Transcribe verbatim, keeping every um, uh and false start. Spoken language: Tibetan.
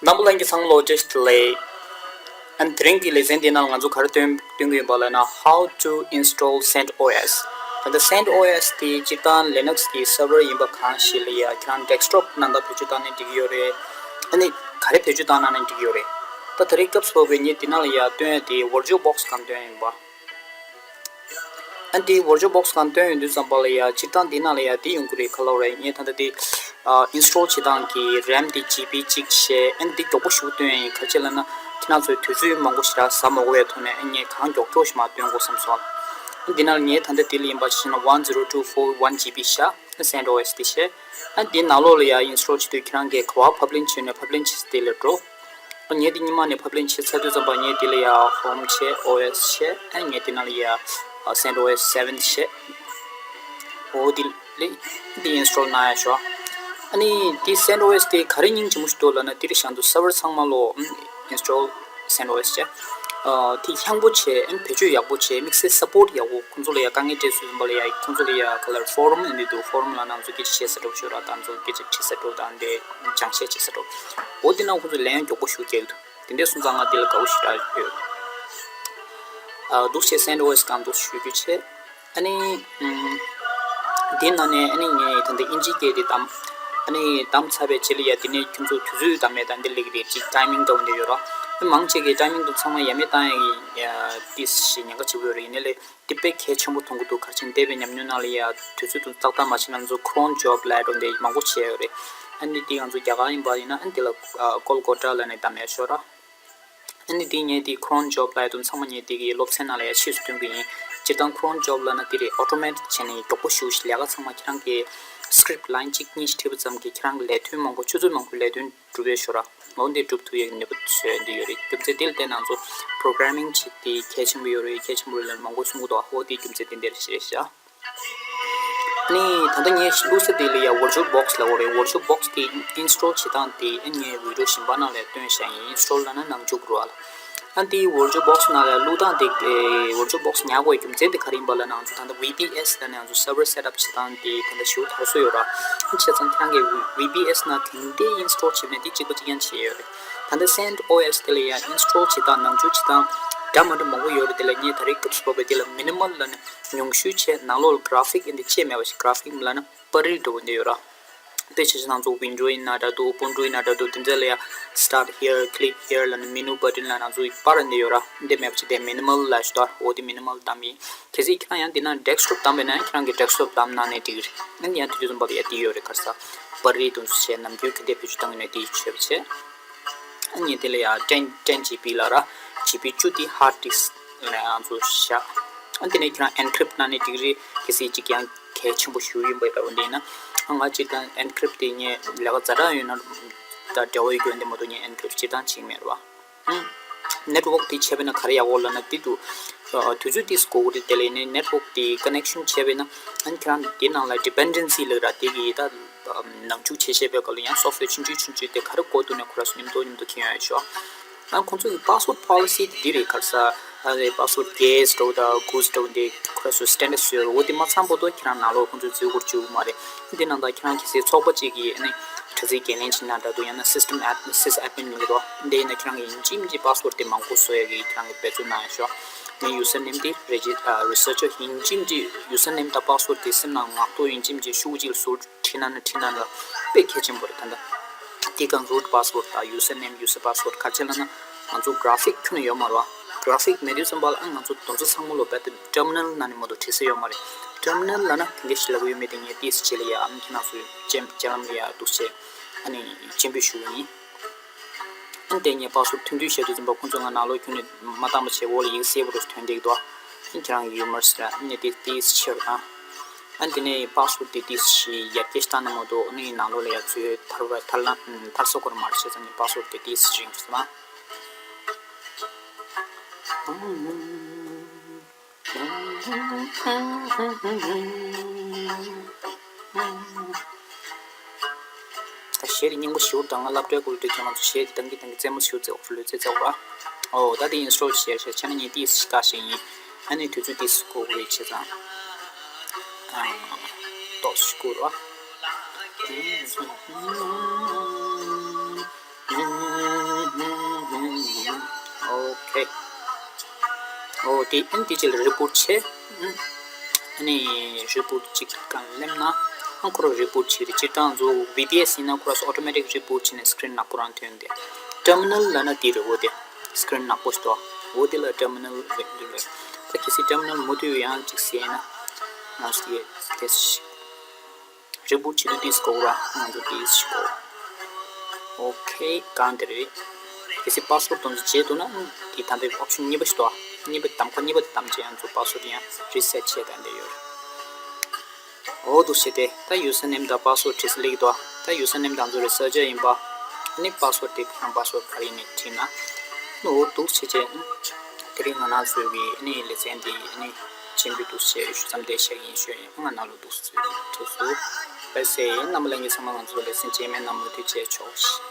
རྣམ་པ་ལྷན་རྒྱས་ཚང་མ་ལོ་བཀྲ་ཤིས་བདེ་ལེགས། ཨ་ནི་དེ་རིང་གི་ལེ་ཚན་འདི་ནང་ང་ཚོ་ག་རེ་སྟོན་སྟོན་གྱི་ཡིན་པ་ལབ་ན། How to install CentOS། ད་ལྟ་CentOS དེ་སྤྱིར་བཏང་Linux གི་server ཡིན་པ་གང་ཞིག་ལ་ཡ་ཁྱེད་རང་desktop ནང་ལ་བེད་སྤྱོད་བཏང་ནས་འགྲིག་གི་ཡོད་རེད། ཨ་ནི་ག་རེ་བེད་སྤྱོད་བཏང་ན་ནས་འགྲིག་གི་ཡོད་རེད། ད་ད་རེས་སྐབས་སུ་བབས་པའི་ངས་འདི་ནང་ལ་ཡ་སྟོན་ཡ་དེ་VirtualBox སྒང་སྟོན་ཡིན་པ། ཨ་འདི་VirtualBox སྒང་སྟོན་ཡོང་དུས་ཙམ་པ་ལ་ཡ་སྤྱིར་བཏང་འདི་ནང་ལ་ཡ་འདི་ཡོང་གི་རེད། ག་ལབ་རེད། ངས་ད་ལྟ་འདི་ཨ་install བྱེད་སྟངས་ཀྱི་RAM དེ་GB གཅིག་བྱས། ཨ་འདི་མགྱོགས་པོ་ཞིག་སྟོན་ཡིན། ག་རེ་བྱས་ལབ་ན་ཁྱེད་རང་ཚོས་དུས་ཚོད་མང་པོ་ཞེ་དྲག་ཟ་མ་དགོས་པའི་ཐོག་ནས་ཨ་ངས་གང་མགྱོགས་མགྱོགས་ཞིག་མར་སྟོན་དགོས་བསམ་སོང་། ཨ་འདི་ནང་ལ་ངས་ད་ལྟ་འདི་ལ་ཡིན་པ་བྱས་ན་one zero two four one GB བཞག་ཨ་CentOS དེ་བྱས། ཨ་འདི་ནང་ལོགས་ལ་ཡ་install བྱེད་དུས་ཁྱེད་རང་གིས་ག་པར་ཕབ་ལེན་བྱས་ནས་ཕབ་ལེན་བྱེད་དེ་ལ་འགྲོ། ཨ་ངས་འདི་སྔོན་མ་ནས་ཕབ་ལེན་བྱས་ཚར་དུས་ཙམ་པ་ངས་འདི་ལ་ཡ་home བྱས། OS བྱས། ཨ་ངས་འདི་ནང་ལ་ཡ་ཨ་CentOS seven བྱས། འོ་འདི་ལས་འདི་install གནང་ཡ་ཤོག་ཨ་ནི་འདི་CentOS དེ་ག་རེ་སྙིང་རྗེ་མོ་ཞིག་འདུག་ལབ་ན་འདིར་བཞག་འདུག server ཚང་མ་ལོ་install CentOS བྱས། ཨ་དེ་ཡངས་པོ་བྱས། ཨ་བེད་སྤྱོད་ཡག་པོ་བྱས། དམིགས་བསལ་support ཡག་པོ། ཁོང་ཚོ་ལ་ཡ་དཀའ་ངལ་འཕྲད་སྲིད་པ་ལ་ཡ་ཁོང་ཚོ་ལ་ཡ་ག་ལ་forum ཨ་འདི་འདུག forum ལ་ནང་ཚོ་སྐད་ཆ་བཤད་ས་འགྲོ་ཤོད་ར། ད་ཚོ་སྐད་ཆ་དྲི་ས་འགྲོ། ད་འདི་སྦྱང་བཤད་བྱེད་ས་འགྲོ། འོ་འདི་ནང་ཁོང་ཚོ་ལན་ཡང་མགྱོགས་པོ་ཞུ་རྒྱག་གི་འདུག་དེ་འདྲ་སོང་ཙང་ང་འདི་ལ་དགའ་པོ་ཞེ་དྲག་ཡོད། ཨ་འདུག་བྱས་CentOS སྒང་འདུག་ཞུ་རྒྱུ་བྱས། ཨ་ནི་ཨམ། འདི་ནང་ནས་ཨ་ནི་ངས་ད་ལྟ་ཨིན་ཇིའི་སྐད་དེ་བདམས། ཨ་ནི་བདམས་ཚར་བའི་རྗེས་ལ་ཡ་འདི་ནས་ཁྱོད་ཚོ་དུས་ཚོད་བདམས་ཡས་ད་འདི་ལེགས་རེད། ཅིག་timing འདྲ་བོ་འདི་ཡོད་ར། ཨ་མང་ཆེ་གི་timing དུ་ཚང་མ་ཡ་མེད་བཏང་ཡ་གི་ཡ་ཏིས་ཞིག་ཉེན་ཁ་ཆེ་བོ་ཡོད་རེད། ཡིན་ནའི་ལས་འདི་དཔེ་གལ་ཆེན་པོ་མཐོང་གི་འདུག་ག་རེ་བྱས་ན་འདས་པའི་ཉམས་མྱོང་ནང་ལ་ཡ་དུས་ཚོད་དུ་ཏག་ཏག་མ་བྱས་ན་ང་ཚོ་cron job ལབ་འདྲ་བོ་འདི་མང་པོ་བྱས་ཡོད་རེད། ཨ་ནི་འདི་ང་ཚོ་རྒྱ་གར་ཡིན་པ་ཡིན་ན་ཨ་ནི་འདི་ལ་ཨ་Kolkata ལབ་ནས་བདམས་ཡ་ཤོག་ར། ཨ་ནི་འདི་ངས་འདི་cron job ལབ་ཡ་དུ་ཚང་མ་ངས་འདི་གི་སློབ་ཚན་ནང་ལ་ཡ་ཕྱིས་སུ་སྟོན་གི་ཡིན། སྤྱིར་བཏང་cron job ལབ་ན་འདི་རེད། automate བྱས་ནས་མགྱོགས་པོ་ཞེ་པོ་ཞིག་ལས་ཀ་ཚང་མ་ཁྱེད་རང་གི་script line གཅིག་གཉིས་ཤིག་བྲིས་པ་ཙམ་གྱིས་ཁྱེད་རང་གི་ལས་དོན་མང་པོ་ཆུ་ཚོད་མང་པོའི་ལས་དོན་འགྲུབ་པའི་ཤོག་ར། འོ་འདི་འགྲུབ་ཐུབ་ཡག་གི་ནུས་པ་བཟོས་འདི་ཡོད་རེད། རྒྱུ་མཚན་འདི་ལ་བརྟེན་ང་ཚོ་programming བྱེད་འདི་གལ་ཆེན་པོ་ཡོད་རེད། གལ་ཆེན་པོ་རེད་ལབ་མང་པོ་གསུང་གི་འདུག་འོ་འདི་རྒྱུ་མཚན་འདི་འདིར་བཤད་བཞག་ཨ་ནི་ད་ལྟ་ངས་བླུགས་ས་དེ་ལ་ཡ་VirtualBox ལབ་དགོས་རེད། VirtualBox དེ་install བྱེད་སྟངས་དེ་ཨ་ངས་video གཞན་པ་ནང་ལ་སྟོན་བཞག་ཡིན། install ལབ་ན་ནང་འཇུག་རོ་ཨ། ཨ་འདི་VirtualBox ནང་ལ་བླུགས་སྟངས་དེ་VirtualBox ཉར་དགོས་རྒྱུ་མཚན་དེ་ག་རེ་ཡིན་པ་ལབ་ན་ང་ཚོ་ད་ལྟ་VPS ལབ་ནས་ང་ཚོ་server setup བྱེད་སྟངས་དེ་ད་ལྟ་ཞེ་པོ་དར་སྲོལ་ཡོད་ར། བྱས་ཙང་ཁྱེད་རང་གིས་VPS ནང་གང་འདྲ་install བྱེད་མིན་དེ་གཅིག་པ་གཅིག་རྐྱང་བྱས་ཡོད་རེད། ད་ལྟ་CentOS དེ་ལ་ཡ་install བྱེད་སྟངས་ནང་འཇུག་བྱེད་སྟངས་འདྲ་མ་འདྲ་མང་པོ་ཡོད་རེད། དེ་ལ་ངས་ད་རེས་སྐབས་སུ་བབས་པའི་དེ་ལ་minimal ལབ་ནས་ཉུང་ཤོས་བྱས། ནང་ལོགས་ལ་graphic ཨ་འདི་ཅེས་མེད་པ་ཞིག graphic ལབ་ན་པར་རིས་འདྲ་བོ་འདི་ཡོད་ར། དཔེ་ཆ་ཆ་ནང་ཚོ་window ཡིན་ན་འདྲ་འདུག Ubuntu ཡིན་ན་འདྲ་འདུག་དེ་ཚོ་ལ་ཡ་start here, click here ལབ་ནས་menu button ལབ་ནང་ཚོ་པར་འདི་ཡོད་ར། འདི་མེད་པ་ཞིག་དེ་minimal ལབ་ཞིག་འདུག་འོ་དེ་minimal བདམས་ཡིན། གལ་སྲིད་ཁྱེད་རང་ཡང་འདི་ན་desktop བདམས་པ་ཡིན་ན་ཁྱེད་རང་གི་desktop བདམས་གནང་ནས་འགྲིག་གི་རེད། ཨ་ནི་ཡང་དུས་ཚོད་ཙམ་པ་ལ་ཡ་འདི་ཡོད་རེད། ག་རེ་ཟེར་པར་རིས་དེ་ཚོ་བྱས་ནམ་རྒྱུན་ག་འདྲ་བེད་སྤྱོད་བཏང་གི་ཡོད་ན་འདི་ཡི་ཆོད་པ་བྱས། ཨ་ནི་དེ་ལ་ཡང་ten ten GB ལ་ར། GB བཅུ་དེ་hard disk ལ་ང་ཚོ་བཞག་ཨ་དེ་ནས་ཁྱེད་རང་encrypt གནང་ནས་འགྲིག་རེད། གལ་སྲིད་ཅིག་ཡང་གལ་ཆེན་པོ་ཞིག་ཡིན་པའི་འདྲ་བོ་འདི་ཡིན་ན། ཨ་ང་སྤྱིར་བཏང་encrypt དེ་ངས་ལས་ཀ་ཛ་དྲག་ཡོད་ན་ད་འབྲེལ་བ་ཡོད་རྒྱུ་འདི་མ་གཏོགས་ངས་encrypt སྤྱིར་བཏང་བྱེད་ཀྱི་མེད་རེད་བ། ཨ་network དེ་བྱས་པས་ན་ག་རེ་ཡག་པོ་ལབ་ན་འདི་འདུག་ཨ་དུས་ཚོད་ཏིས་འགོར་གི་རེད། དེ་ལས་ནས་network དེ་connection བྱས་པས་ན་ཨ་ནི་ཁྱེད་རང་དེ་ནང་ལ་dependency ལབ་ར། དེ་གི་ད་ནང་འཇུག་བྱེད་བྱེད་པའི་སྐབས་ལ་ཡང་software ཆུང་ཆུང་ཆུང་ཆུང་དེ་ག་རེ་བཀོལ་འདུག་ནས་ཁོ་རང་ཚོ་མཉམ་དུ་མཉམ་དུ་ཁྱེར་ཡོང་ཡ་ཤོག་ཨ་ཁོང་ཚོ་གི་password policy དེ་འདི་རེད། ག་རེ་ཟེར་ཨ་རེ་password guess འདྲ་བོ་དང་goose འདྲ་བོ་འདི་ཁོ་རང་ཚོ་standard བཟོས་ཡོད་རེད། འོ་དེ་མ་ཚང་པོ་དོ་ཁྱེད་རང་ནང་ལོགས་ཁོང་ཚོས་འཛུལ་དགོས་རྒྱུ་མ་རེད། འདི་ནང་ད་ཁྱེད་རང་གི་སའི་ཚོགས་པ་གཅིག་གིས་ཨ་ནི་དྲ་ཚིགས་འགན་ལེན་བྱེད་ན་འདྲ་འདུག་ཡང་ན་system admin sys admin ལབ་འདུག་འདི་ཡིན་ན་ཁྱེད་རང་གི་ཡིན་གཅིག་མིན་གཅིག་password དེ་མང་པོ་བཟོ་ཡ་གི་ཁྱེད་རང་གི་འབད་རྩོལ་གནང་ཡ་ཤོག་ངའི་username དེ་regi- ཨ་researcher ཡིན་གཅིག་མིན་གཅིག་username དང་password དེ་སེམས་ནང་ངག་ཐོག་ཡིན་གཅིག་མིན་གཅིག་ཤོག་གུ་གཅིག་ལ་ཟུར་ཁྲིད་ན་ན་ཁྲིད་ན་ལ་དཔེ་གལ་ཆེན་པོ་རེད། ད་ལྟ་དེ་གང་root password དང་username user password ག་རེ་བྱས་ལབ་ན་ང་ཚོ་graphic ཁྱོན་ནས་ཡོད་མ་རེད་བ། graphic མེད་དུས་ཙམ་པ་ལ་ཨ་ང་ཚོ་དོན་ཚན་ཚང་མ་ལོ་རྦད་དེ་terminal ནང་ནས་མ་གཏོགས་བྲིས་ས་ཡོད་མ་རེད། terminal ལབ་ན་གང་ག་ཞིག་ལབ་ཀྱི་ཡོད་མེད་དེ་ངས་ཏིས་བྱས་ལ་ཡ་ཨ་ནི་ཁྱེད་རང་ཚོའི་སྤྱན་སྤྱན་ལམ་ལ་ཡ་འདུག་བྱས་ཨ་ནི་སྤྱན་འབུལ་ཞུ་གི་ཡིན། ཨ་ནི་དེ་ངས་password ཐུང་ཐུང་བཤད་དུས་ཙམ་པ་ཁོང་ཚོ་ང་ནང་ལོགས་ཁྱོན་ནས་མ་བཏང་པ་བྱས་འོག་ལ་ཡིག་གསལ་པོ་རུ་ཐོན་བསྡད་ཀྱི་འདུག་ཨ་ནི་ཁྱེད་རང་གི་ཡུ་མར་སི་ལ་ཨ་ནི་དེ་ཏིས་ཆེ་རུ་བཏང་། ཨ་ནི་དེ་ནས་password དེ་ཏིས་ཞིག་ཡར་རྒྱས་བཏང་ན་མ་གཏོགས་ཨ་ནི་ནང་ལོགས་ལ་ཡ་ཚུར་ཐར་བ་ཐར་ལ་ཐར་ས་ཁོ་ར་མ་རེད། བྱས་ཙང་ངས་password དེ་ཏིས་རིང་སོང་ན། ད་གཞས་དེ་སྙིང་པོ་ཞེ་པོ་དང་ང་སློབ་གྲྭའི་སྐོར་དུ་ཁྱེད་རང་ཚོ་གཞས་དེ་གཏང་གི་གཏང་གི་རྩེད་མོ་ཞེ་པོ་རྩེ་འོག་ལུས་རྩེད་རྩེ་འོག་ར། ཨོ་ད་དེ་install བྱས་བྱས་བྱས་ན་ངས་ཏིས་ཞིག་བཀག་བཞག་ཡིན། ཨ་ནི་དུས་ཚོད་ཏིས་འགོར་གི་རེད། བྱས་ཙང་ཨ་ཏོག་ཙམ་འགོར་ར། ཨོ་དེ་ཨན་དེ་ཅིག་ལ་རི་བུཊ་བྱས། ཨ་ནི་རི་བུཊ་ཅིག་གང་ལེམ་ན་ཨང་ཁོ་རང་རི་བུཊ་བྱས་རེད། སྤྱིར་བཏང་ཚོ་ཝི་པི་ཨེས་ཡིན་ན་ཁོ་རང་ཚོ་ཨོ་ཊོ་མེ་ཊིག་རི་བུཊ་བྱས་ནས་སི་ཀི་རིན་ནག་པོ་རང་ཐོན་ཏེ། ཊར་མི་ནལ་ལབ་ན་དེ་རེད། འོ་དེ་སི་ཀི་རིན་ནག་པོ་ཞིག་འདུག་འོ་དེ་ལ་ཊར་མི་ནལ་རེད་འདུག་ལ། ད་གལ་སྲིད་ཊར་མི་ནལ་མུ་མཐུད་ཡང་ཅིག་ཟེར་ན་ང་ཚོ་དེ་དེ་ཞིག་རི་བུཊ་བྱེད་དུས་ཏིས་གོ་ར་ང་ཚོ་ཏིས་ཤིག་གོ། ཨོ་ཁེ་གང་དེ་རེད། གལ་སྲིད་པ་སི་ཝར་ཌི་དོན་ཚོ་བརྗེད་འདུག་ན་ཨང་དེ་ད་ལྟའི་ཨོབ་ཤན་གཉིས་པ་ཞིག་འདུག་གཉིས་པ་དམ་ཁ་གཉིས་པ་དེ་དམ་བྱས་ང་ཚོ་པ་སི་ཝར་ཌི་ཡང་རི་སེ་ཊི་བྱས་ད་འདི་ཡོད་རེད། ཨོ་འདུག་བྱས་ཏེ་ད་ཡུ་སར་ནེམ་དང་པ་སི་ཝར་ཌི་བྲིས་སླེབས་འདུག་ད་ཡུ་སར་ནེམ་དང་ཚོ་རི་སར་ཆར་ཡིན་པ། ཨ་ནི་པ་སི་ཝར་ཌི་དེ་ཁོ་རང་པ་སི་ཝར་ཌི་ག་རེ་ཡིན་ནས་བྲིས་ན། ཨོ་འདུག་བྱས་བྱས་དེ་རིང་ང་རང་ཚོའི་གི་ཨ་ནི་ལེ་ཚན་འདི་ཨ་ནི་ཆེན་པོའི་འདུག་བྱས་ཞུ་མཚམས་འདི་བཞག་ཡིན་ཞུ་ཡིན། ང་ནང་ལོ་འདུག་ཚུལ་ཐུགས་སུ་པེ་སེ་ཡིན། རྣམ་པ་ལྷན་རྒྱས་ཚང་མ་ང་ཚོ་ལེ་ཚན་རྗེས་མའི་ནང་མུ་མཐུད་བྱས་ཆོག